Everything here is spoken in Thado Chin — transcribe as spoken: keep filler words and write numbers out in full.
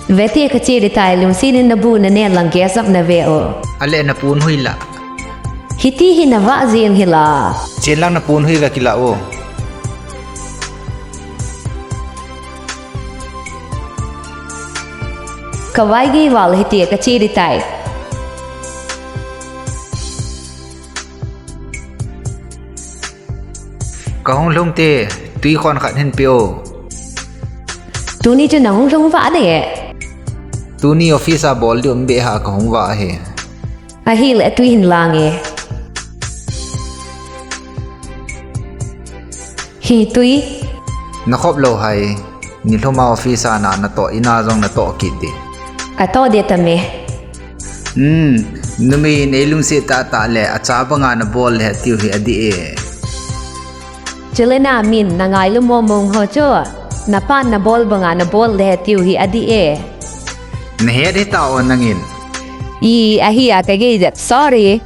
Vete kache ding tai, lungset in nabu naneh lang kei jong nave o. Ale naponhui la. Hiti hi navah jeng hila. Chen lang naponhui ga kila o. Kavai gei val hiti kache ding tai. Kahung lhung te, tui khon khat hin pe o. Tuni chu nahung lhung vah de. Tuni office a bol ding um behseh a kahung vah ahi. Ahile tui hin lang e. Hi tui. Nakhop lou hai. Nilhum a office a na natoh, in a jong natoh kit ding. Atoh ding tame. Hmm, numei in eilungset tahtah le, acha banga nabol le tiu hi adih e. Chule namin nangailu momong ho chu. Napan nabol banga nabol le tiu hi adih e. Nahet hita o nangin. I, ahi a kagei jep, sorry.